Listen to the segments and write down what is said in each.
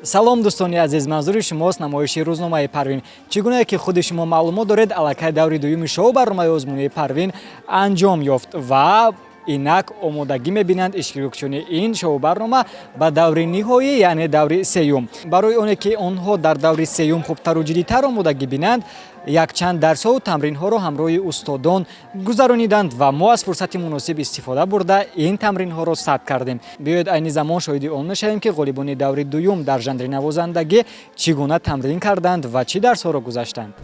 Салом, дӯстони азиз, манзури шумост намоиши рӯзномаи Парвин. Чӣ гунае ки худи шумо маълумот доред, аллакай даври дуюми шоу барномаи озмунии Парвин анҷом ёфт ва инак омодагӣ мебинанд иштирокчиёни ин шоу барнома ба даври ниҳоӣ, яъне даври сеюм. Барои оне ки онҳо дар даври сеюм хубтару ҷиддитар омодагӣ бинанд, якчанд дарсҳову тамринҳоро ҳамроҳи устодон гузарониданд ва мо аз фурсати муносиб истифода бурда, ин тамринҳоро сабт кардем. Биёед, айни замон шоҳиди он мешавем, ки ғолибони даври дуюм дар жанри навозандагӣ чӣ гуна тамрин карданд ва чӣ дарсҳоро гузаштанд.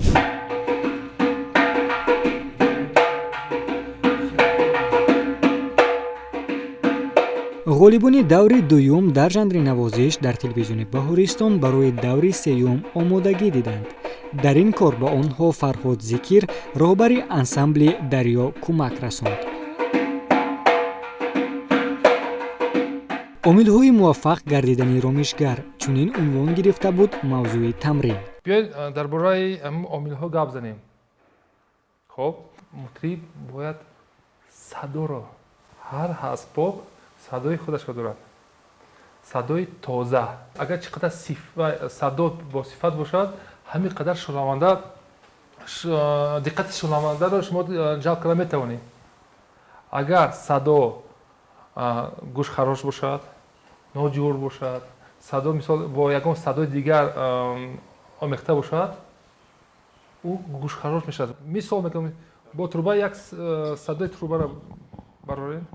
Ғолибони даври дуюм дар жанри навозиш дар телевизиони Баҳористон барои даври сеюм омодагӣ диданд. Дар ин кор ба онҳо Фарҳод Зикир, роҳбари ансамбли Дарё, кӯмак расонд. Омилҳои муваффақ гардидани ромишгар — чунин унвон гирифта буд мавзӯи тамрин. Биёед, дар бораи омилҳо гап занем. Хоб, мутриб бояд садоро, ҳар асбоб садои худашро дорад, садои тоза. Агар чӣ қадар садо босифат бошад, ҳамин қадар шунаванда, диққати шунавандаро шумо ҷалб карда метавонед. Агар садо гӯшхарош бошад, ноҷур бошад, садо, мисол, бо ягон садои дигар омехта бошад, ӯ гӯшхарош мешавад. Мисол мекунам, бо труба як садои трубаро барорем.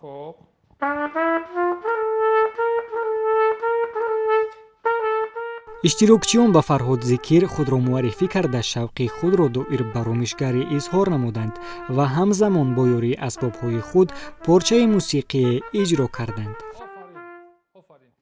Хоб. Иштирокчиён ба Фарҳод Зикир худро муаррифӣ карда, шавқи худро доир ба ромишгарӣ изҳор намуданд ва ҳамзамон бо ёрии асбобҳои худ порчаи мусиқие иҷро карданд. Офарин.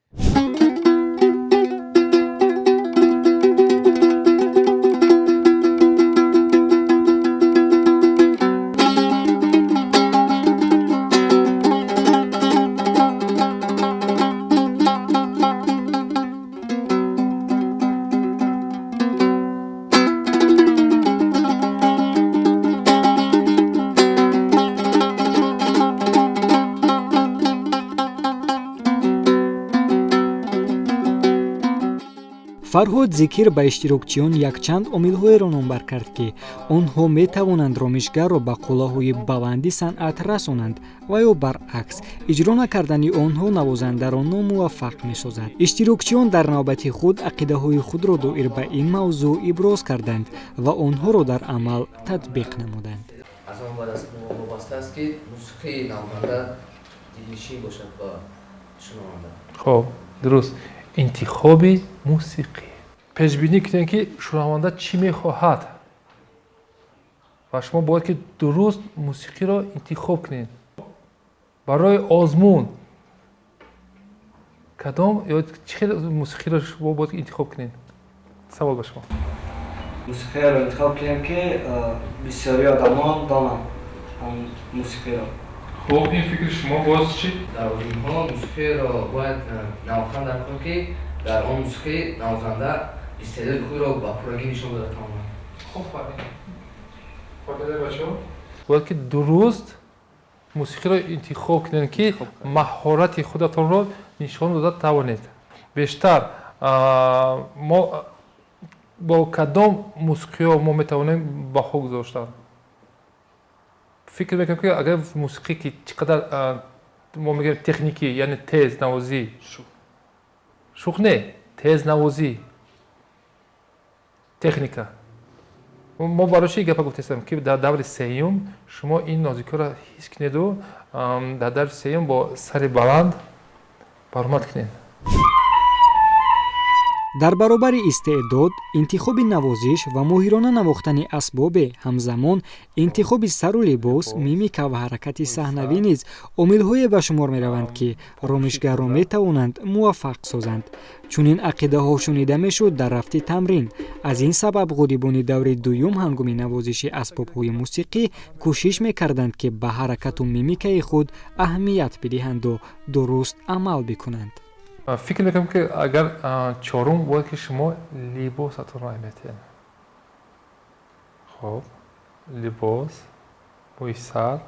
Фарҳод Зикир ба иштирокчиён якчанд омилҳоеро номбар кард, ки онҳо метавонанд ромишгарро ба қуллаҳои баланди санъат расонанд ва ё баръакс, иҷро накардани онҳо навозандаро номуваффақ месозад. Иштирокчиён дар навбати худ ақидаҳои худро доир ба ин мавзӯъ иброз карданд ва онҳоро дар амал татбиқ намуданд. Аз он вобаста аст, ки мусиқии навозанда дилнишин бошад ба шунаванда. Хоб, дуруст, интихоби мусиқӣ. Пешбинӣ кунед, ки шунаванда чӣ мехоҳад, ва шумо бояд ки дуруст мусиқиро интихоб кунед. Барои озмун кадом ё чӣ хел мусиқиро шумо бояд интихоб кунед? Савол ба шумо. Мусиқиро интихоб кунем, ки бисёри одамон донанд мусиқиро. Хуб, ин фикри шумо. Боз чӣ? Дар озмунҳо мусиқиро бояд навохтан дар кор, ки дар он мусиқӣ навозанда истеъдоди худро ба пуррагӣ нишон дода тавонад. Офарин, бачаҳо. Бояд ки дуруст мусиқиро интихоб кунед, ки маҳорати худатонро нишон дода тавонед бештар. Мо бо кадом мусиқиҳо мо метавонем баҳо гузоштан? Фикр мекунем, ки агар мусиқӣ ки чӣ қадар, мо мегӯем, техникӣ, яъне тез навозӣ, шух не, тезнавозӣ, техника. Мо барои чӣ гапа гуфтастам, ки дар даври сеюм шумо ин нозикиҳоро ҳис кунеду дар даври сеюм бо сари баланд баромад кунед. Дар баробари истеъдод, интихоби навозиш ва моҳирона навохтани асбобе, ҳамзамон интихоби сару либос, мимика ва ҳаракати саҳнавӣ низ омилҳое ба шумор мераванд, ки ромишгарро метавонанд муваффақ созанд. Чунин ақидаҳо шунида мешуд дар рафти тамрин. Аз ин сабаб ғолибони даври дуюм ҳангоми навозиши асбобҳои мусиқӣ кӯшиш мекарданд, ки ба ҳаракату мимикаи худ аҳамият бидиҳанду дуруст амал бикунанд. Фикр мекунам, ки агар чорум, бояд ки шумо либосатонро аҳамият диҳед. Хоб, либос, мӯи сар.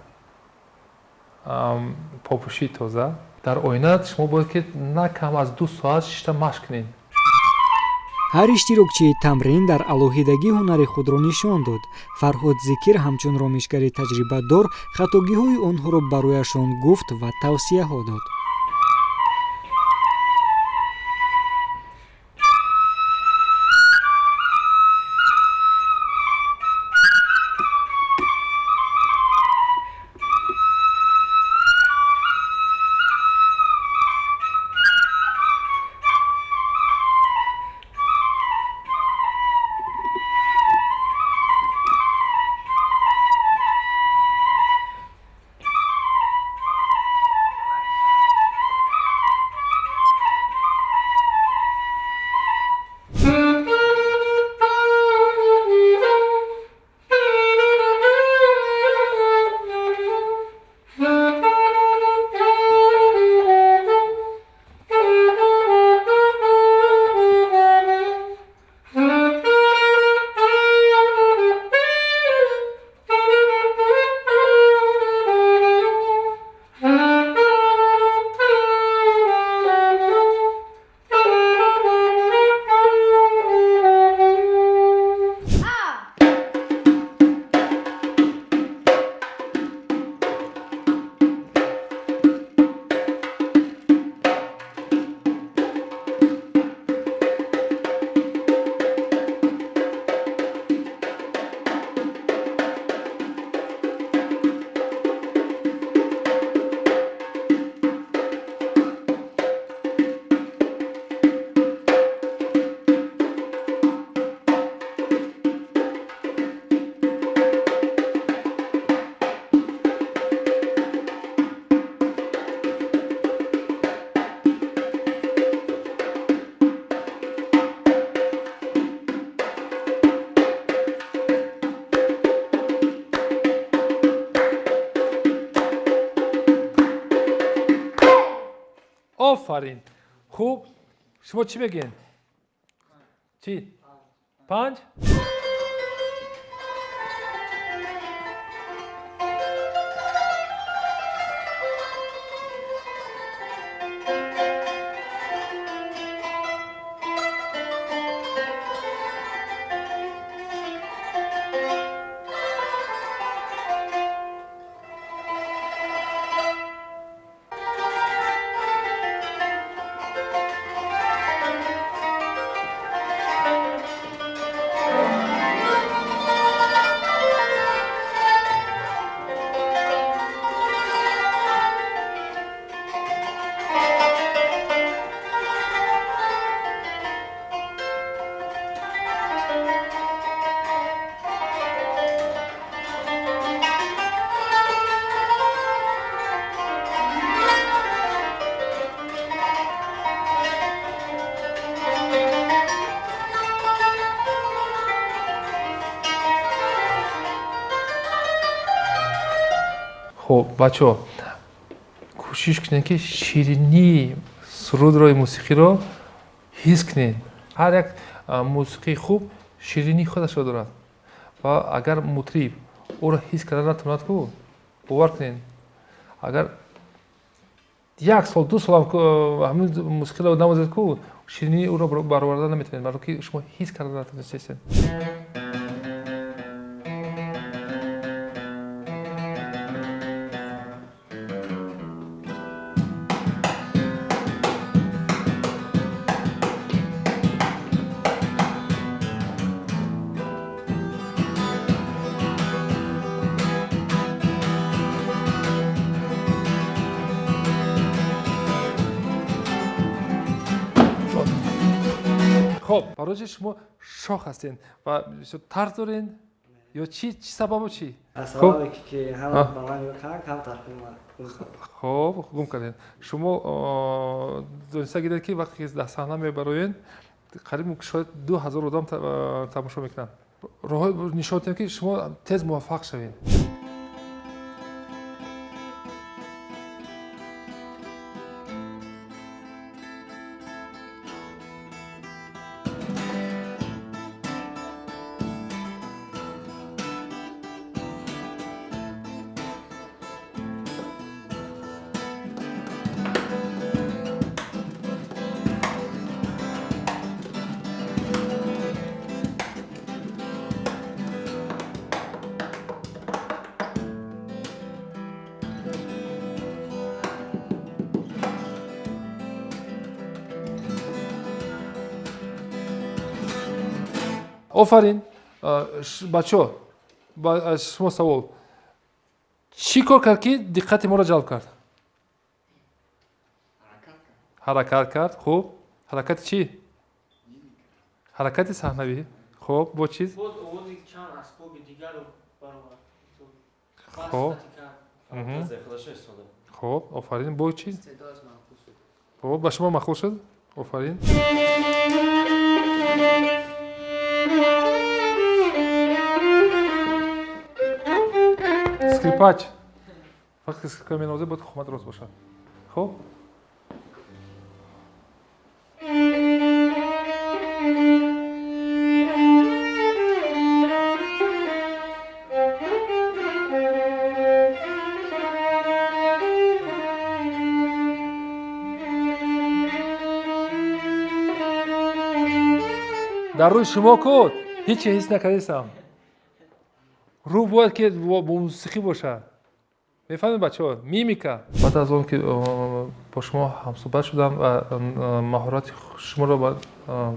Попӯшии тоза. Дар оина шумо бояд ки на кам аз 2 соат шишта машқ кунед. Ҳар иштирокчии тамрин дар алоҳидагӣ ҳунари худро нишон дод. Фарҳод Зикир ҳамчун ромишгари таҷрибадор хатогиҳои онҳоро барояшон гуфт ва тавсияҳо дод. Офарин, хуб. Шумо чӣ мегӯед? Чӣ, 5? Хуб, бачаҳо, кӯшиш кунед, ки ширинии сурудро, мусиқиро ҳис кунед. Ҳар як мусиқии хуб ширинии худашро дорад ва агар мутриб ӯро ҳис карда натавонад ку, бовар кунед, агар як сол, 2 солам ҳамин мусиқиро навозед ку, ширинии ӯро бароварда наметавонед, баро ки шумо ҳис карда натавонистед. Хоб, барои чи шумо шок ҳастед ва бисёр тарс доред ё чӣ? Чӣ сабабу чӣ? Аз сабабе ки ҳама ба ман нигоҳ карданд, камтар Хоб, гум кардед. Шумо дониста гиред, ки вақте ки дар саҳна мебароед, қариб шояд 2000 одам тамошо мекунанд. Роҳҳои нишон диҳем, ки шумо тез муваффақ шавед. Офарин. Бачаҳо, аз шумо савол: чӣ кор кард, ки диққати моро ҷалб кард? Ҳаракат кард. Хуб, ҳаракати чӣ? Ҳаракати саҳнавӣ. Хуб, бо чиз? Хуб, хуб, офарин. Бо чиз? Хуб, ба шумо маъқул шуд? Офарин. Скрипач вақте скрипка менавозад, бояд қомат рост бошад. Хуб, дар рӯи шумо куд ҳечи ҳис накардистам. Рӯ бояд ки бо мусиқӣ бошад. Мефаҳмед, бачаҳо? Мимика. Баъд аз он ки бо шумо ҳамсӯҳбат шудам ва маҳорати шуморо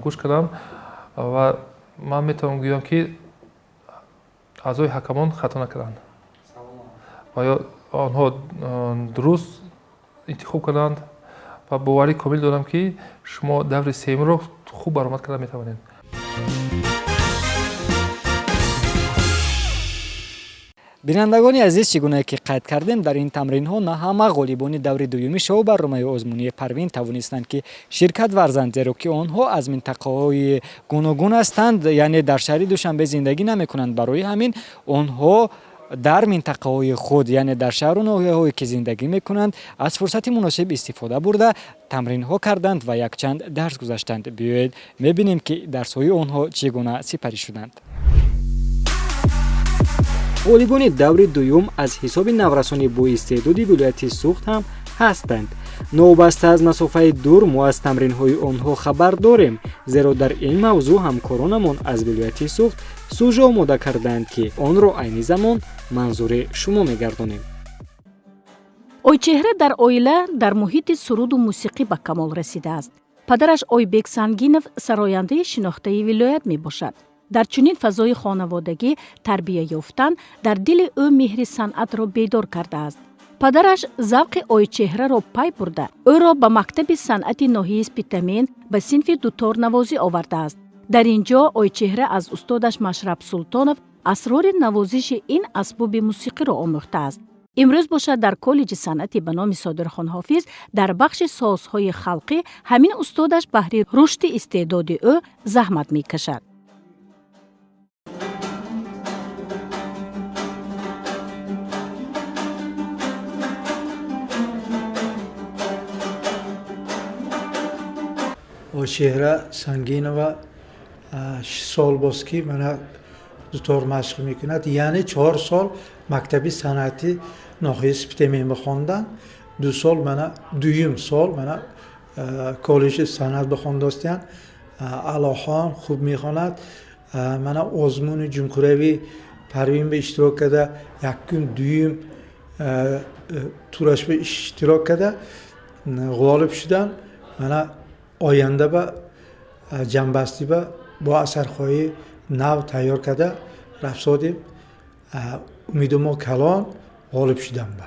гӯш кардам, ва ман метавонам гӯям, ки аъзои ҳакамон хато накарданд ва ё онҳо дуруст интихоб карданд, ва боварӣ комил дорам, ки шумо даври сеюмро хуб баромад карда метавонед. Бинандагони азиз, чӣ гунае ки қайд кардем, дар ин тамринҳо на ҳама ғолибони даври дуюми шоу барномаи озмунии Парвин тавонистанд, ки ширкат варзанд, зеро ки онҳо аз минтақаҳои гуногун ҳастанд, яъне дар шаҳри Душанбе зиндагӣ намекунанд. Барои ҳамин онҳо дар минтақаҳои худ, яъне дар шаҳру ноҳияҳое ки зиндагӣ мекунанд, аз фурсати муносиб истифода бурда, тамринҳо карданд ва якчанд дарс гузаштанд. Биёед, мебинем, ки дарсҳои онҳо чӣ гуна сипарӣ шуданд. Ғолибони даври дуюм аз ҳисоби наврасони боистеъдоди вилояти Суғд ҳам ҳастанд. Новобаста аз масофаи дур, мо аз тамринҳои онҳо хабар дорем, зеро дар ин мавзӯъ ҳамкоронамон аз вилояти Суғд сужа омода кардаанд, ки онро айни замон манзури шумо мегардонем. Ойчеҳра дар оила, дар муҳити суруду мусиқӣ ба камол расидааст. Падараш Ойбек Сангинов сарояндаи шинохтаи вилоят мебошад. Дар чунин фазои хонаводагӣ тарбия ёфтан дар дили ӯ меҳри санъатро бедор кардааст. Падараш завқи ойчеҳраро пай бурда, ӯро ба мактаби санъати ноҳияи Спитамен ба синфи дуторнавозӣ овардааст. Дар ин ҷо Ойчеҳра аз устодаш Машраб Султонов асрори навозиши ин асбоби мусиқиро омӯхтааст. Имрӯз бошад, дар коллеҷи санъати ба номи Содирхон Ҳофиз дар бахши созҳои халқӣ ҳамин устодаш баҳри рушди истеъдоди ӯ заҳмат мекашад. Ойчеҳра Сангинова 6 сол боз, ки мана дутор машқ мекунад, яъне 4 сол мактаби санъати ноҳияи Спитамен бихондан, 2 сол, мана дуюм сол мана коллеҷи санъат бихондостиян. Аълохон хуб мехонад. Мана озмуни ҷумҳуриявӣ Парвин ба иштирок карда, якум, дуюм тураш ба иштирок карда, ғолиб шудан. Мана оянда ба ҷамъбастӣ ба бо асарҳои нав тайёр карда рафсодем. Умеду мо калон ғолиб шудан ба.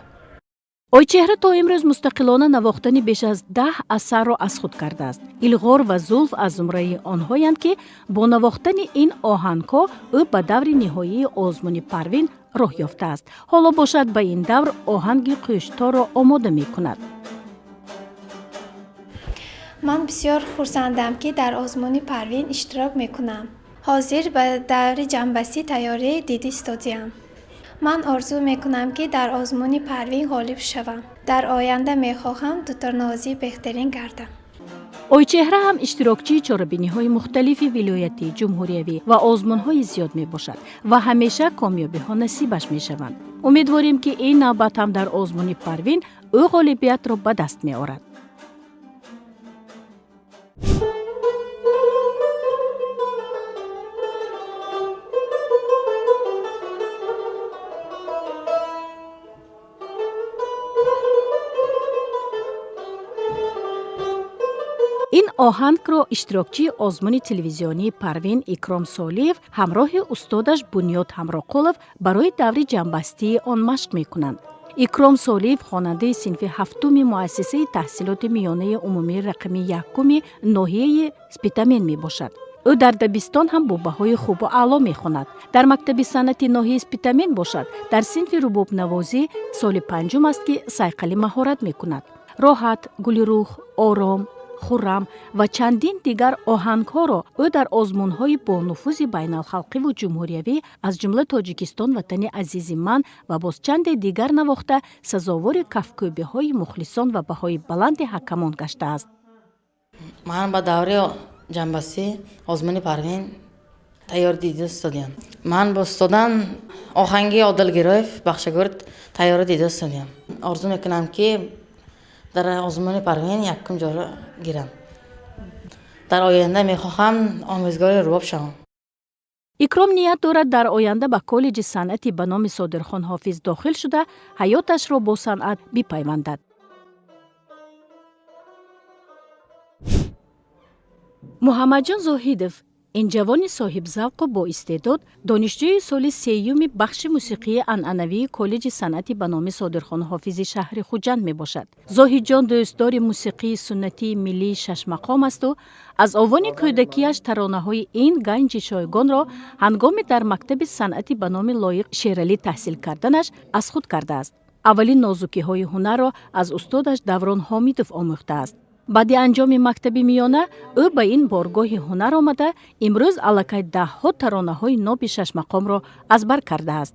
Ойчеҳра то имрӯз мустақилона навохтани беш аз 10 асарро аз худ кардааст. Илғор ва Зулф аз зумраи онҳоянд, ки бо навохтани ин оҳангҳо ӯ ба даври ниҳоии озмуни Парвин роҳ ёфтааст. Ҳоло бошад, ба ин давр оҳанги Қӯшторро омода мекунад. Ман бисёр хурсандам, ки дар озмуни Парвин иштирок мекунам. Ҳозир ба даври ҷамъбастӣ тайёрӣ дида истодиям. Ман орзу мекунам, ки дар озмуни Парвин ғолиб шавам. Дар оянда мехоҳам дуторнавозии беҳтарин гардам. Ойчеҳра ҳам иштирокчии чорабиниҳои мухталифи вилоятӣ, ҷумҳуриявӣ ва озмунҳои зиёд мебошад ва ҳамеша комёбиҳо насибаш мешаванд. Умедворем, ки ин навбат ҳам дар озмуни Парвин ӯ ғолибиятро ба даст меорад. Ин Оҳангро иштирокчии озмуни телевизионии Парвин Икром Солиев ҳамроҳи устодаш Бунёд Ҳамроқулов барои даври ҷамъбастии он машқ мекунанд. Икром Солиев хонандаи синфи ҳафтуми муассисаи таҳсилоти миёнаи умумии рақами якуми ноҳияи Спитамен мебошад. Ӯ дар дабистон ҳам бо баҳои хубу аъло мехонад. Дар мактаби санъати ноҳияи Спитамен бошад, дар синфи рубобнавозӣ соли панҷум аст, ки сайқали маҳорат мекунад. Роҳат, Гулирух, Ором, Хуррам ва чандин дигар оҳангҳоро ӯ дар озмунҳои бонуфузи байналхалқиву ҷумҳуриявӣ, аз ҷумла Тоҷикистон ватани азизи ман ва боз чанде дигар навохта, сазовори кафкӯбиҳои мухлисон ва баҳои баланди ҳакамон гаштааст. Ман ба даври ҷамъбастӣ озмуни Парвин тайёр дида истодиям. Ман бо устодам оҳанги Одил Гироев Бахшагурд тайёрӣ дида истодиям. Орзу мекунам, ки дар озмуни Парвин якум ҷоро гирам. Дар оянда мехоҳам омӯзгори рубоб шавам. Икром ният дорад дар оянда ба коллеҷи санъати ба номи Содирхон Ҳофиз дохил шуда, ҳаёташро бо санъат бипайвандад. Муҳаммадҷон Зоҳидов, ин ҷавони соҳибзавқу боистеъдод, донишҷӯи соли сеюми бахши мусиқии анъанавии коллеҷи санъати ба номи Содирхон Ҳофизи шаҳри Хуҷанд мебошад. Зоҳидҷон дӯстдори мусиқии суннатии миллии шашмақом асту аз овони кӯдакиаш таронаҳои ин ганҷи шойгонро ҳангоми дар мактаби санъати ба номи Лоиқ Шералӣ таҳсил карданаш аз худ кардааст. Аввалин нозукиҳои ҳунарро аз устодаш Даврон Ҳомидов омӯхтааст. Баъди анҷоми мактаби миёна ӯ ба ин боргоҳи ҳунар омада, имрӯз аллакай даҳҳо таронаҳои ноби шашмақомро аз бар кардааст.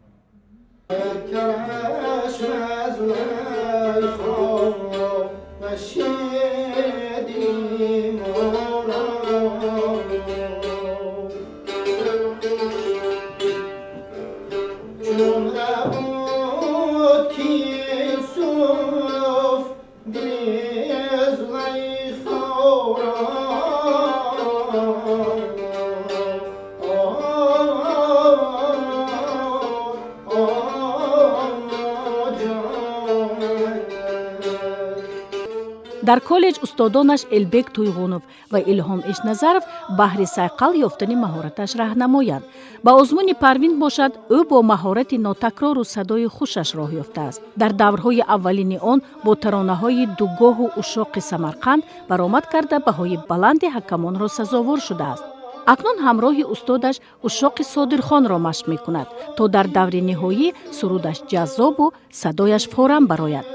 Дар коллеҷ устодонаш Элбек Туйғунов ва Илҳом Эшназаров баҳри сайқал ёфтани маҳораташ раҳнамоянд. Ба озмуни Парвин бошад, ӯ бо маҳорати нотакрору садои хушаш роҳ ёфтааст. Дар даврҳои аввалини он бо таронаҳои Дугоҳу Ушоқи Самарқанд баромад карда, баҳои баланди ҳакамонро сазовор шудааст. Акнун ҳамроҳи устодаш Ушоқи Содирхонро машқ мекунад, то дар даври ниҳоӣ сурудаш ҷаззобу садояш форам барояд.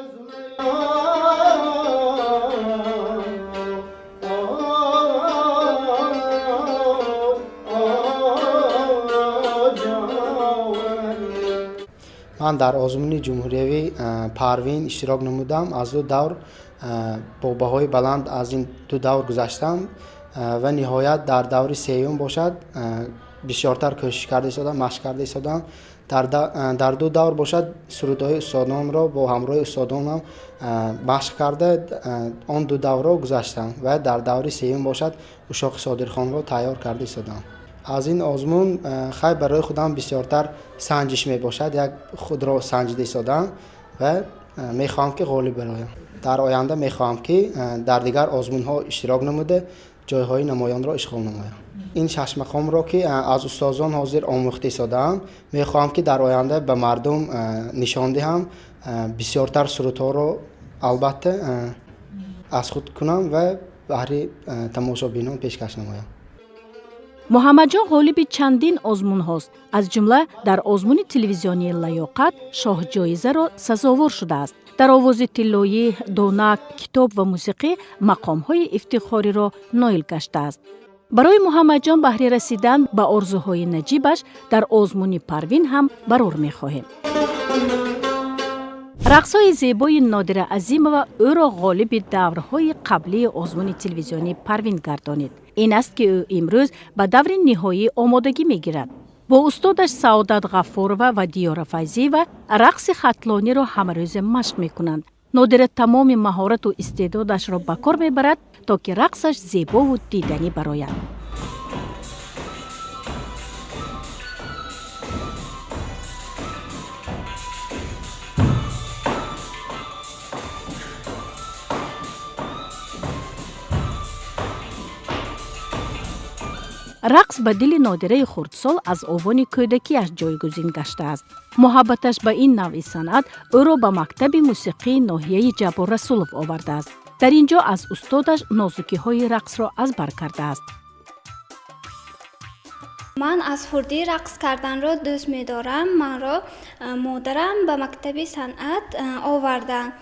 Ман дар озмуни ҷумҳуриявӣ Парвин иштирок намудам. Аз ду давр бо баҳои баланд аз ин ду давр гузаштам ва ниҳоят дар даври сеюм бошад, бисёртар кӯшиш карда истодам, машқ карда истодам. Дар ду давр бошад, сурудҳои устодонро бо ҳамроҳи устодонам машқ карда, он ду даврро гузаштам ва дар даври сеюм бошад, Ушоқи Содирхонро тайёр карда истодам. Аз ин озмун хай барои худам бисёртар санҷиш мебошад, як худро санҷида истодам ва мехоҳам, ки ғолиб бароям. Дар оянда мехоҳам, ки дар дигар озмунҳо иштирок намуда, ҷойҳои намоёнро ишғол намоям. Ин шашмақомро, ки аз устозон ҳозир омӯхта истодаам, мехоҳам, ки дар оянда ба мардум нишон диҳам, бисёртар сурудҳоро албатта аз худ кунам ва баҳри тамошобинон пешкаш намоям. Муҳаммадҷон ғолиби чандин озмунҳост, аз ҷумла дар озмуни телевизионии Лаёқат шоҳҷоизаро сазовор шудааст. Дар Овози тиллоӣ, Донак, Китоб ва мусиқӣ мақомҳои ифтихориро ноил гаштааст. Барои Муҳаммадҷон баҳри расидан ба орзуҳои наҷибаш дар озмуни Парвин ҳам барор мехоҳем. Рақсҳои зебои Нодира Азимова ӯро ғолиби даврҳои қаблии озмуни телевизионии Парвин гардонид. Ин аст, ки ӯ имрӯз ба даври ниҳоӣ омодагӣ мегирад. Бо устодаш Саодат Ғаффорова ва Диёра Файзиева рақси хатлониро ҳамарӯза машқ мекунанд. Нодира тамоми маҳорату истеъдодашро ба кор мебарад, то ки рақсаш зебову диданӣ барояд. Рақс ба дили Нодираи хурдсол аз овони кӯдакиаш ҷойгузин гаштааст. Муҳаббаташ ба ин навъи санъат ӯро ба мактаби мусиқии ноҳияи Ҷаббор Расулов овардааст. Дар ин ҷо аз устодаш нозукиҳои рақсро аз бар кардааст. Ман аз хурдӣ рақс карданро дӯст медорам. Манро модарам ба мактаби санъат оварданд.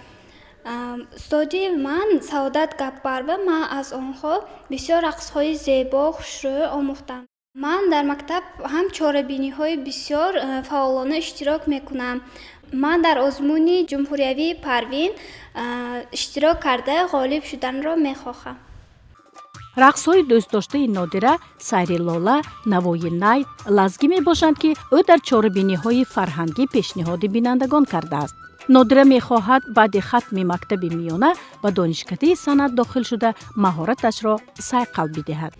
Устоди ман Саодат Гапбарова. Ман аз онҳо бисёр рақсҳои зебо, хушрӯй омӯхтам. Ман дар мактаб ҳам чорабиниҳои бисёр фаъолона иштирок мекунам. Ман дар озмуни ҷумҳуриявии Парвин иштирок карда, ғолиб шуданро мехоҳам. Рақсҳои дӯстдоштаи Нодира сайри лола, навои най, лазгӣ мебошанд, ки ӯ дар чорабиниҳои фарҳангӣ пешниҳоди бинандагон кардааст. Нодира мехоҳад баъди хатми мактаби миёна ба донишкадаи санъат дохил шуда, маҳораташро сайқал бидиҳад.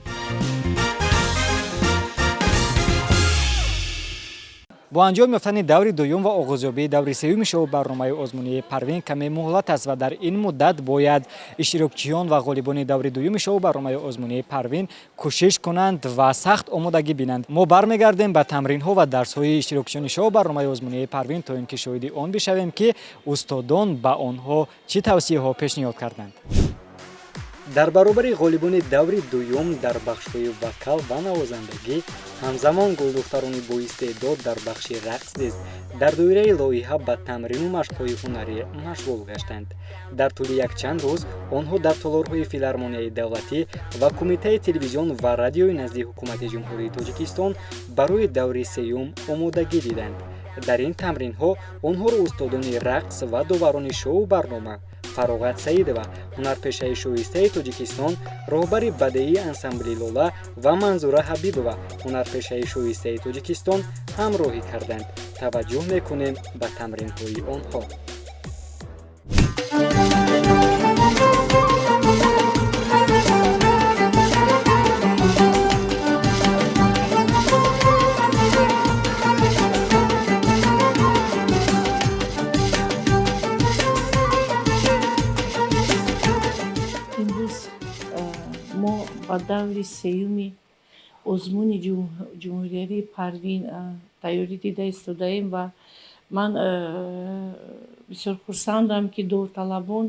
Бо анҷом ёфтани даври дуюм ва оғозёбии даври сеюми шоу барномаи озмунии Парвин каме муҳлат аст ва дар ин муддат бояд иштирокчиён ва ғолибони даври дуюми шоу барномаи озмунии Парвин кӯшиш кунанд ва сахт омодагӣ бинанд. Мо бармегардем ба тамринҳо ва дарсҳои иштирокчиёни шоу барномаи озмунии Парвин, то ин ки шоҳиди он бишавем, ки устодон ба онҳо чӣ тавсияҳо пешниҳод карданд. Дар баробари ғолибони даври дуюм дар бахшҳои вокал ва навозандагӣ, ҳамзамон гулдухтарони боистеъдод дар бахши рақс низ дар доираи лоиҳа ба тамрину машқҳои ҳунарӣ машғул гаштанд. Дар тӯли якчанд рӯз онҳо дар толорҳои Филармонияи давлатӣ ва Кумитаи телевизион ва радиои назди Ҳукумати Ҷумҳурии Тоҷикистон барои даври сеюм омодагӣ диданд. Дар ин тамринҳо онҳоро устодони рақс ва доварони шоу барнома Фароғат Саидова, ҳунарпешаи шоистаи Тоҷикистон, роҳбари бадеии ансамбли Лола, ва Манзура Ҳабибова, ҳунарпешаи шоистаи Тоҷикистон, ҳамроҳӣ карданд. Таваҷҷӯҳ мекунем ба тамринҳои онҳо. Имрӯз мо ба даври сеюми озмуни ҷумҳуриявии Парвин тайёрӣ дида истодаем ва ман бисёр хурсандам, ки довталабон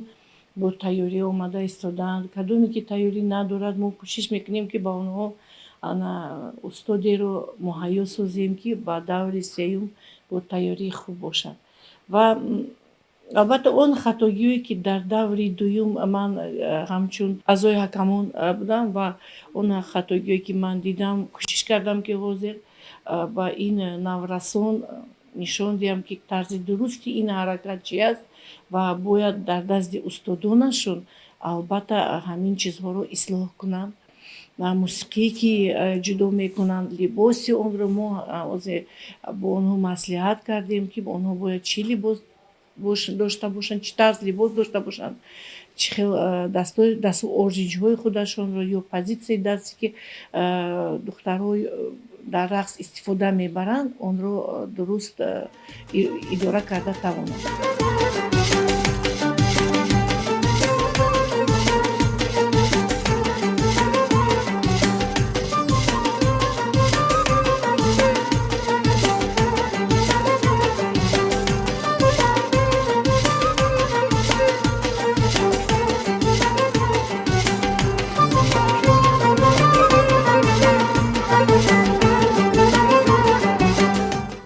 бо тайёрӣ омада истодаанд. Кадоме ки тайёрӣ надорад, мо кӯшиш мекунем, ки ба онҳо ана устодеро муҳайё созем, ки ба даври сеюм бо тайёрии хуб бошад. Ва албатта, он хатогиҳое, ки дар даври дуюм ман ҳамчун аъзои ҳакамон будам ва он хатогиҳое, ки ман дидам, кӯшиш кардам, ки ҳозир ба ин наврасон нишон диҳам, ки тарзи дурусти ин ҳаракат чи аст ва бояд дар дасти устодонашон албатта ҳамин чизҳоро ислоҳ кунанд. Мусиқие, ки ҷудо мекунанд, либоси онро мо ҳозир бо онҳо маслиҳат кардем, ки онҳо бояд чӣ либос дошта бошанд, чӣ тарз либос дошта бошанд, чӣ хел дасту орзиҷҳои худашонро ё позитсияи дасте, ки духтарҳо дар рақс истифода мебаранд, онро дуруст идора карда тавонанд.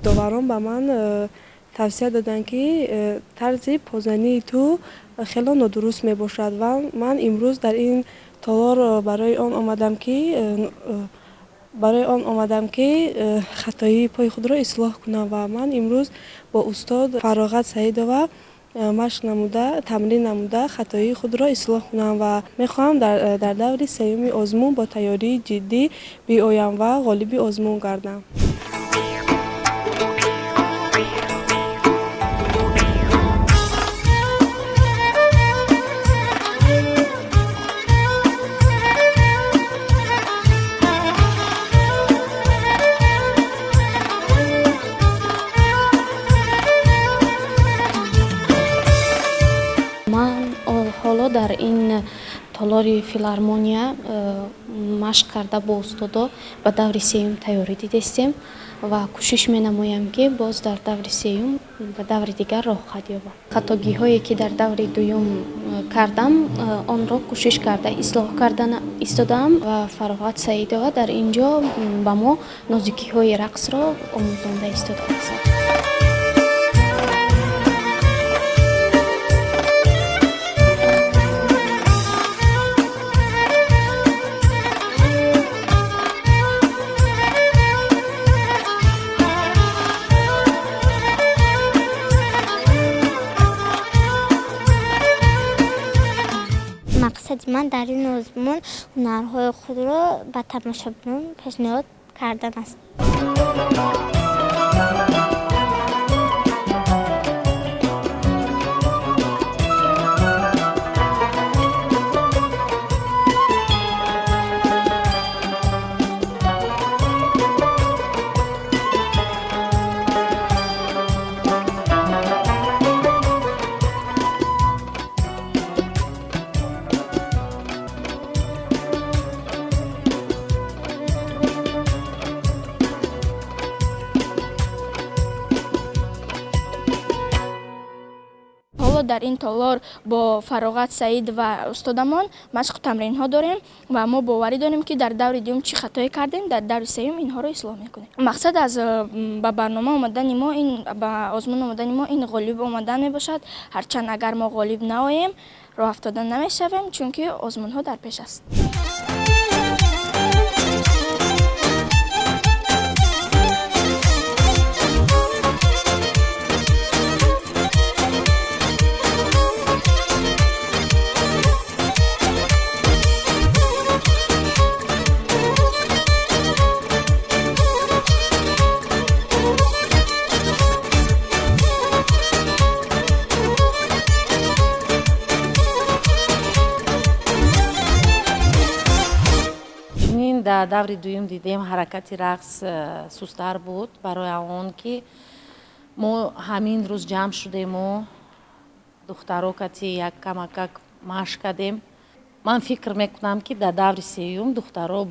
Доварон ба ман тавсия доданд, ки тарзи позании ту хело нодуруст мебошад, ва ман имрӯз дар ин толор барои он омадам, ки хатои пои худро ислоҳ кунам, ва ман имрӯз бо устод Фароғат Саидова машқ намуда, тамрин намуда, хатоии худро ислоҳ кунам ва мехоҳам дар даври сеюми озмун бо тайёрии ҷиддӣ биоям ва ғолиби озмун гардам. Ман ҳоло дар ин толори филармония Машқ карда бо устодо ба даври сеюм тайёрӣ дидестем ва кӯшиш менамоям, ки боз дар даври сеюм ба даври дигар роҳ хоҳад ёбам. Хатогиҳое, ки дар даври дуюм кардам, онро кӯшиш карда ислоҳ карда истодаам ва Фароғат Саидова дар ин ҷо ба мо нозикиҳои рақсро омӯзонда истодааст. Мақсади ман дар ин озмун ҳунарҳои худро ба тамошобинон пешниҳод кардан аст. Дар ин толор бо Фароғат Саид ва устодамон машқу тамринҳо дорем ва мо боварӣ дорем, ки дар даври дуюм чӣ хатое кардем, дар даври сеюм инҳоро ислоҳ мекунем. Мақсад аз ба барнома омадани мо, ин ба озмун омадани мо, ин ғолиб омадан мебошад. Ҳарчанд агар мо ғолиб наоем, роҳ афтода намешавем, чунки озмунҳо дар пеш аст. Дар даври дуюм дидем, ҳаракати рақс сустар буд, барои он ки мо ҳамин рӯз ҷамъ шудему духтаро кати як камакак машқ кардем. Ман фикр мекунам, ки дар даври сеюм духтаро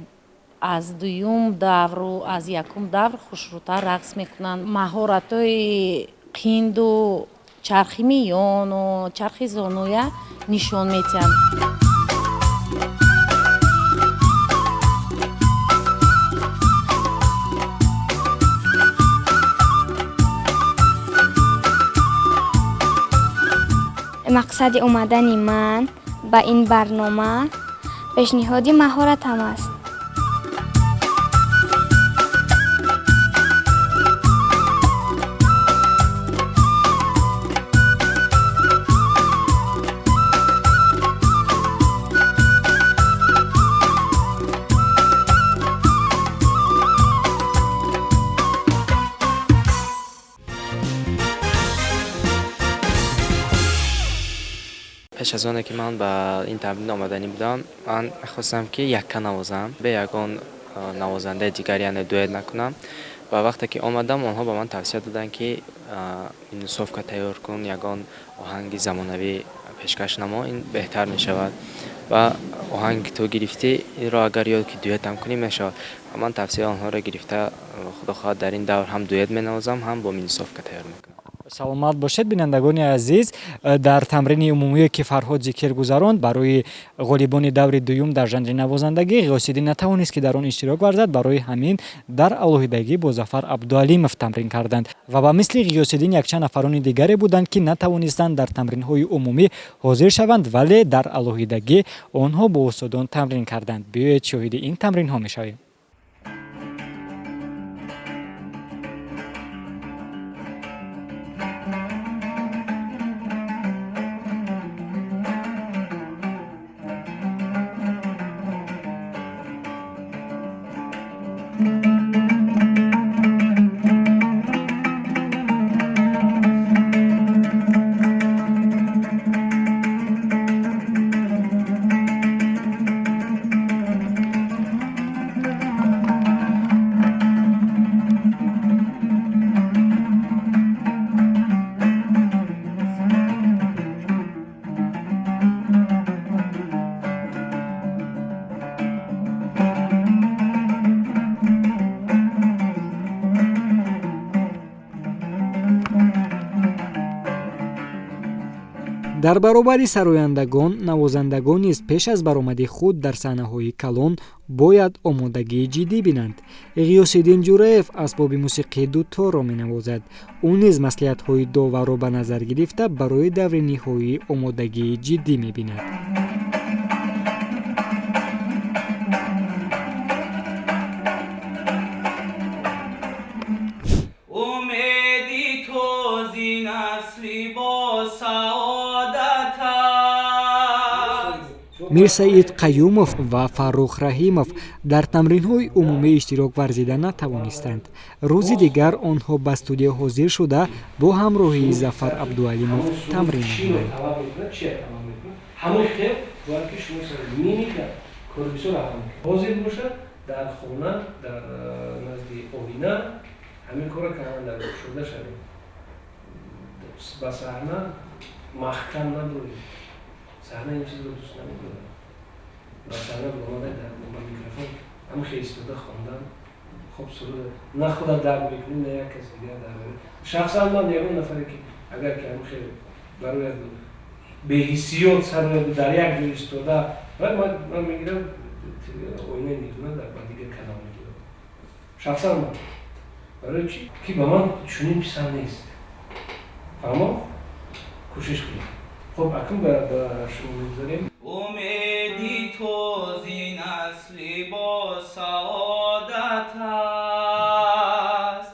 аз дуюм давру аз якум давр хушрӯтар рақс мекунанд. Маҳоратҳои қинду чархи миёну чархи зонуя нишон метиҳанд. Мақсади омадани ман ба ин барнома пешниҳоди маҳоратам аст. Пеш аз оне ки ман ба ин тамрин омаданӣ будам, ман мехостам, ки якка навозам, бе ягон навозандаи дигар, яъне дуэт накунам. Ва вақте ки омадам, онҳо ба ман тавсия доданд, ки минусовка тайёр кун, ягон оҳанги замонавӣ пешкаш намо, ин беҳтар мешавад ва оҳанге ки ту гирифтӣ, инро агар ёд ки дуэтам кунӣ, мешавад. Ва ман тавсияи онҳоро гирифта, худо хоҳад, дар ин давр ҳам дуэт менавозам, ҳам бо минусовка тайёр мекунам. Саломат бошед, бинандагони азиз. Дар тамрини умумие, ки Фарҳод Зикир гузаронд барои ғолибони даври дуюм дар жанри навозандагӣ, Ғиёсиддин натавонист, ки дар он иштирок варзад. Барои ҳамин дар алоҳидагӣ бо Зафар Абдуалимов тамрин карданд ва ба мисли Ғиёсиддин якчанд нафарони дигаре буданд, ки натавонистанд дар тамринҳои умумӣ ҳозир шаванд, вале дар алоҳидагӣ онҳо бо устодон тамрин карданд. Биёед, шоҳиди ин тамринҳо мешавем. Дар баробари сарояндагон, навозандагон низ пеш аз баромади худ дар саҳнаҳои калон бояд омодагии ҷиддӣ бинанд. Ғиёсиддин Ҷураев асбоби мусиқии дуторро менавозад. Ӯ низ маслиҳатҳои доварро ба назар гирифта, барои даври ниҳоӣ омодагии ҷиддӣ мебинад. Умеди ту зи насли бо саодат аст. Мирсаид Қаюмов ва Фаррух Раҳимов дар тамринҳои умумӣ иштирок варзида натавонистанд. Рӯзи дигар онҳо ба студия ҳозир шуда, бо ҳамроҳии Зафар Абдуалимов тамрин намуданд. Талаб мекунад, чия талаб мекунад, ҳамон хел бояд ки шумо сари мимика кори бисёр аввал мекунед. Ҳозир бошад, дар хона, дар назди оина ҳамин корро кардан дар кушода шавед, ба саҳна маҳкам набуред. Саҳна ин чизро дӯст намедорад. Ба саҳна баромада, дар ба микрофон ҳамин хел истода хондан, хоб, суруда на худа дарк мекунӣ, на як каси дигар дар. Шахсан ман ягон нафаре ки агар ки ҳамин хел барояд, беҳиссиёт сарояд, дар як ҷо истода, ман мегирам, оинаи нигоҳ дар ба дигар канал мегирам. Шахсан ман барои чӣ ки ба ман чунин писанд нест. Фаҳмо, кӯшиш кунед. Хуб, акнун ба шумо мегузарем. Умеди ту зи насли бо саодат аст.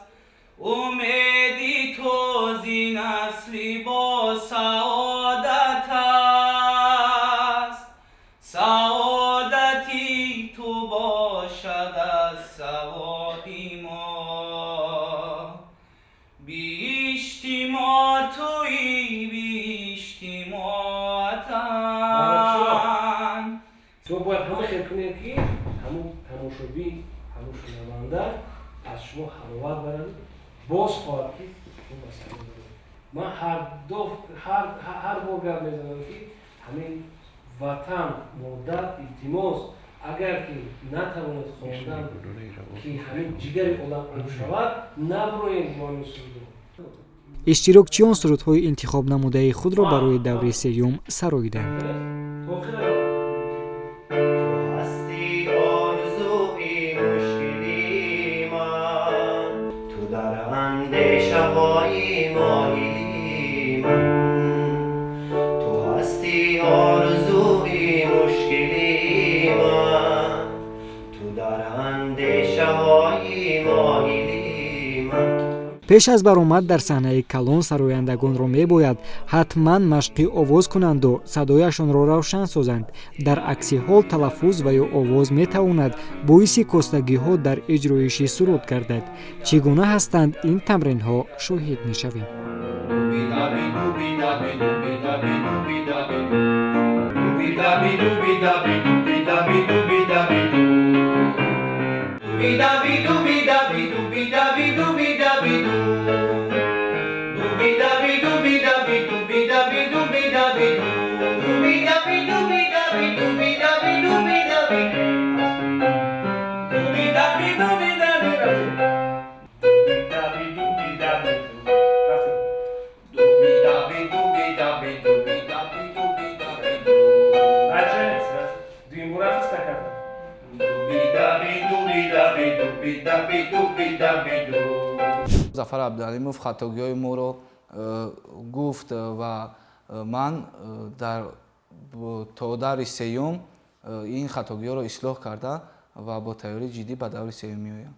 Умеди ту зи насли бо саодат аст. Саодати ту бошад аз саводи мо. Биҳишти мо туи, биҳишти мо ватан. Шумо бояд ҳама хел кунед, ки ҳамун тамошобин, ҳамун шунаванда аз шумо ҳаловат барад, боз хоҳад ки шумо ба саҳна баред. Ман ҳар бор гап мезанам, ки ҳамин ватан, модар, илтимос, агар ки натавонед хондан, ки ҳамин ҷигари одам об шавад, набуроед бо ҳамин сурудо. Иштирокчиён сурудҳои интихобнамудаи худро барои даври сеюм сароиданд. Ҳасти орзуи мушкили ман, ту дар андешаҳои моҳили ман, ту ҳасти орзуи мушкили ман, ту дар андешаҳои моҳили ман. Пеш аз баромад дар саҳнаи калон сарояндагонро мебояд ҳатман машқи овоз кунанду садояшонро равшан созанд. Дар акси ҳол талаффуз ва ё овоз метавонад боиси костагиҳо дар иҷроиши суруд гардад. Чӣ гуна ҳастанд ин тамринҳо, шоҳид мешавем. Зафар Абдуалимов хатогиҳои моро гуфт ва ман дар то даври сеюм ин хатогиҳоро ислоҳ карда ва бо тайёрии ҷиддӣ ба даври сеюм меоям.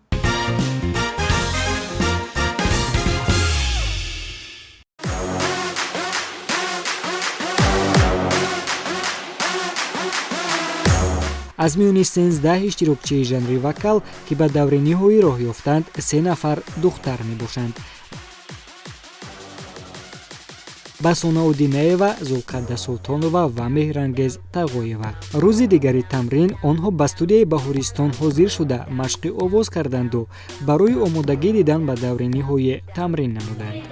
Аз миёни 13 иштирокчии жанри вокал, ки ба даври ниҳоӣ роҳ ёфтанд, се нафар духтар мебошанд: Басона Удинаева, Зулқадда Султонова ва Меҳрангез Тағоева. Рӯзи дигари тамрин онҳо ба студияи Баҳористон ҳозир шуда, машқи овоз карданду барои омодагӣ дидан ба даври ниҳоӣ тамрин намуданд.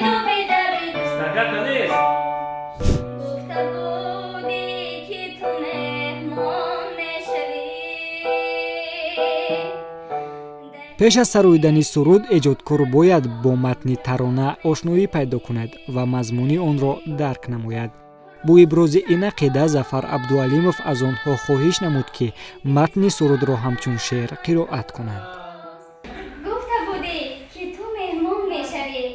дуби даби. Стаката нест. Гуфта будӣ, ки ту меҳмон мешавӣ. Пеш аз сароидани суруд эҷодкор бояд бо матни тарона ошноӣ пайдо кунад ва мазмуни онро дарк намояд. Бо ибрози ин ақида Зафар Абдуалимов аз онҳо хоҳиш намуд, ки матни сурудро ҳамчун шеър қироат кунанд. Гуфта будӣ, ки ту меҳмон мешавӣ,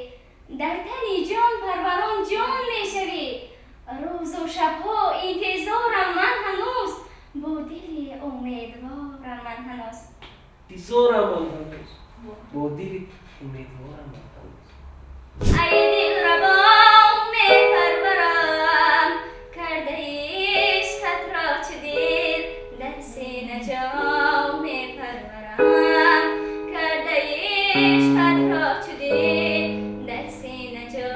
дар тани ҷон парварон ҷон мешавӣ. Рӯзу шабҳо интизорам ман ҳанӯз, бо дили умедворам ман ҳанӯз. Интизорам ман ҳанӯз, бо дили умедворам ман ҳанӯз. Ай дилрабо мепарварам, кардаи ишқатро чу дил дар сина ҷо мепарварам, кардаи ишқатро чу дил дар сина ҷо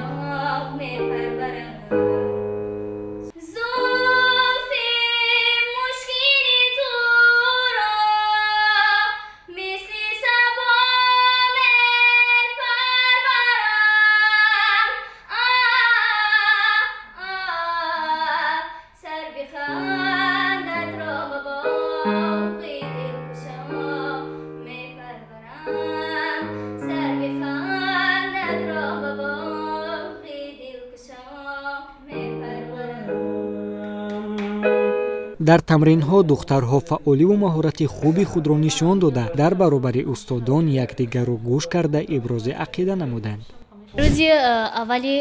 мепарварам. Зулфи мушкини туро мисли сабо мепарварам, сарви хандатро ба боғи дилкушо мепарварам, сарви хандатро ба боғи дилкушо мепарварам. Дар тамринҳо духтарҳо фаъоливу маҳорати хуби худро нишон дода, дар баробари устодон якдигарро гӯш карда ибрози ақида намуданд. Рӯзи аввали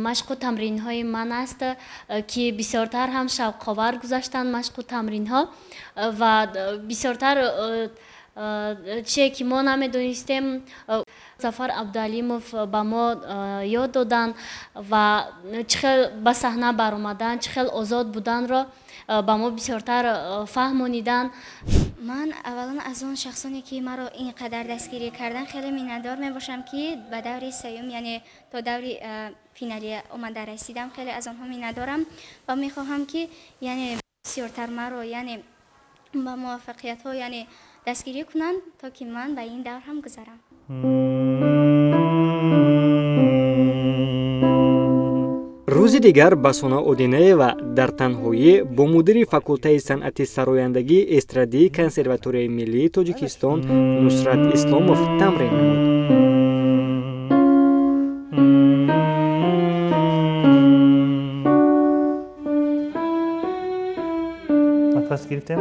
машқу тамринҳои ман аст, ки бисёртар ҳам шавқовар гузаштанд машқу тамринҳо ва бисёртар чие ки мо намедонистем, Зафар Абдуалимов ба мо ёд доданд ва чӣ хел ба саҳна баромадан, чӣ хел озод буданро ба мо бисёртар фаҳмониданд. Ман аввалан аз он шахсоне, ки маро ин қадар дастгирӣ карданд, хеле миннатдор мебошам, ки ба даври сеюм, яъне то даври финалӣ омада расидам. Хеле аз онҳо миннатдорам ва мехоҳам, ки яъне бисёртар маро яъне ба муваффақиятҳо яъне дастгирӣ кунанд, то ки ман ба ин давр ҳам гузарам. Рӯзи дигар Басона Одинаева дар танҳоӣ бо мудири факултаи санъати сарояндагии эстрадии Консерваторияи миллии Тоҷикистон Нусрат Исломов тамрин намуд. Нафас гирифтем.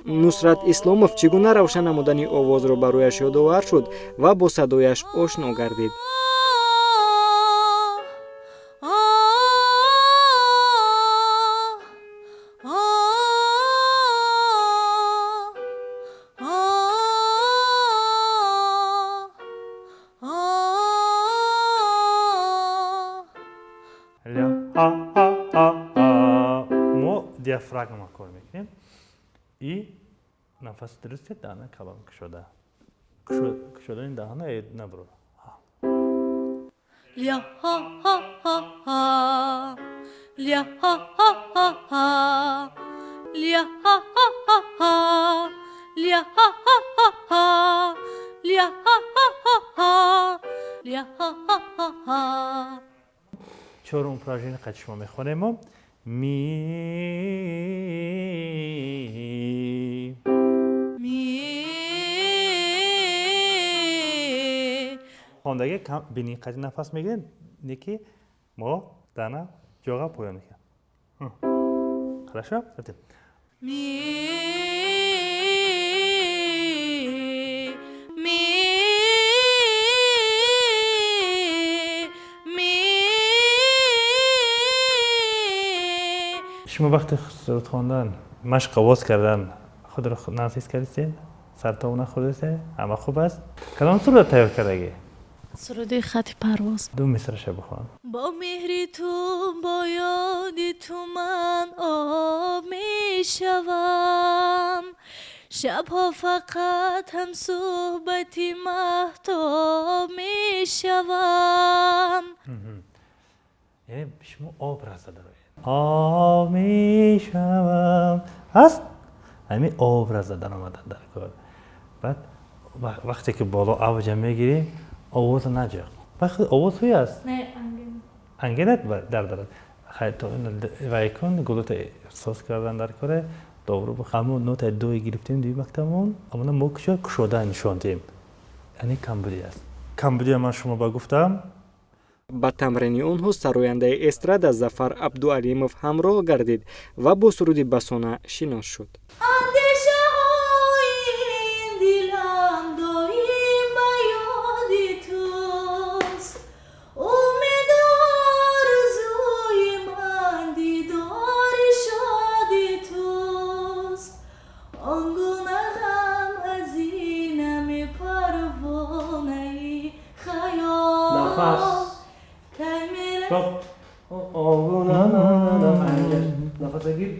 Нусрат Исломов чӣ гуна равшан намудани овозро барояш ёдовар шуд ва бо садояш ошно гардид. Ля, а, а, а, а. Мо диафрагма кор мекунем и нафаси дурусте даҳана калон кушода. Кушодани даҳана набро. Ля ха ха ха ха, ля ха ха ха ха, ля ха ха ха ха, ля ха ха ха ха, ля ха ха ха ха, ля ха ха ха ха. Чорум упражнение қати шумо мехонем мо. Ми. Ми. Хондаги кам бини қати нафас мегирем, неки мо дана ҷоға поён мекунем. Хорошо? Рафтем. Ми. Ми. Ми. Шумо вақти суруд хондан, машқ овоз кардан худро нағз ҳис кардистед? Сартоб нахӯрдастед? Ҳама хуб аст? Кадом сурудро тайёр кардагӣ? Суруди «Хати парвоз». Ду мисраша бихон. Бо меҳри ту, бо ёди ту ман об мешавам. Шабҳо фақат ҳамсӯҳбати маҳтоб мешавам. Яъне шумо образа дароед, об мешавам ҳаст, ҳамин образа даромадан дар кор. Баъд вақте ки боло авҷа мегирӣ, овоза наҷиқ, вақте овоз ҳуй аст, ангинат дар дарад вай кун, гулута эҳсос кардан дар коре добру. Ҳамун нотаи дуи гирифтем дуи мактабмон, амона мо кушода нишон диҳем, яъне камбудӣ аст. Камбудия ман шумо ба гуфтам. Ба тамрини онҳо сарояндаи эстрада Зафар Абдуалимов ҳамроҳ гардид ва бо суруди Басона шинос шуд. Андешаҳои ин дилам доим ба ёди туст, умеду орзуи ман дидори шоди туст. Он гуна ғам ҳазинами парвонаи хаёл. Нафас. Кай мерас. Стоп. Онгуна нафаса гир.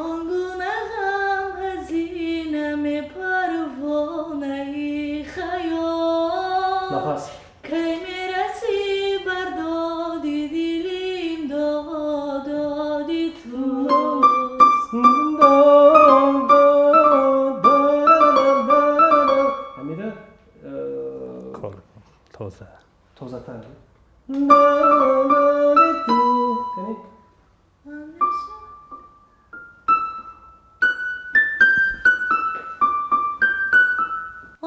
Он гуна ғам ҳазинами парвонаи хаёл. Нафас. Кай мерасӣ бар доди дилим, доди туст. Ҳамира. Кор тоза. Тозатар. Кани.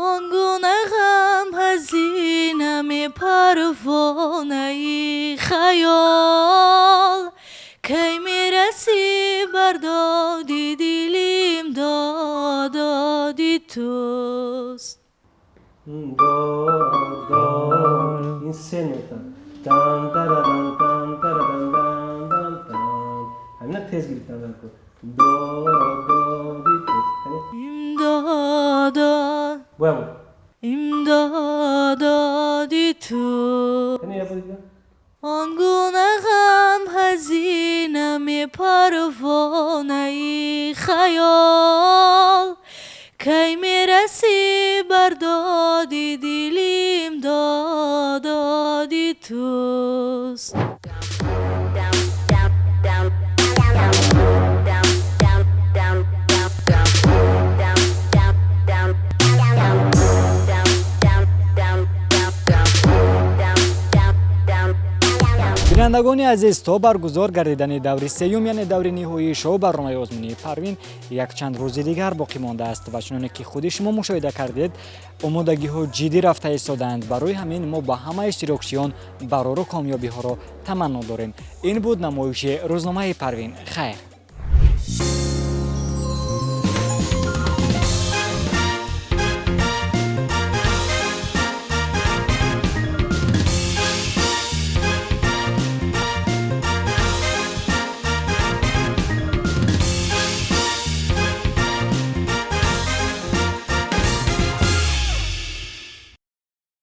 Он гуна ғам ҳазинами парвонаи хаёл, кай мерасӣ бар доди дилим, доди туст. До до, ин се нота, дан дарадан дан дарадан дан дан дан, ҳамина тез гирифтан дар кор. До доди ту. Кани. Имдодо. Боям. Имдододи ту. Кани, я бор дига. Он гуна ғам ҳазинами парвонаи хаёл, кай мерасӣ бар доди дилим, доди туст. Бинандагони азиз, то баргузор гардидани даври сеюм, яъне даври ниҳоии шоу барномаи озмунии Парвин, якчанд рӯзи дигар боқӣ мондааст ва чуноне ки худи шумо мушоҳида кардед, омодагиҳо ҷиддӣ рафта истодаанд. Барои ҳамин мо ба ҳама иштирокчиён барору комёбиҳоро таманно дорем. Ин буд намоиши рӯзномаи Парвин. Хайр.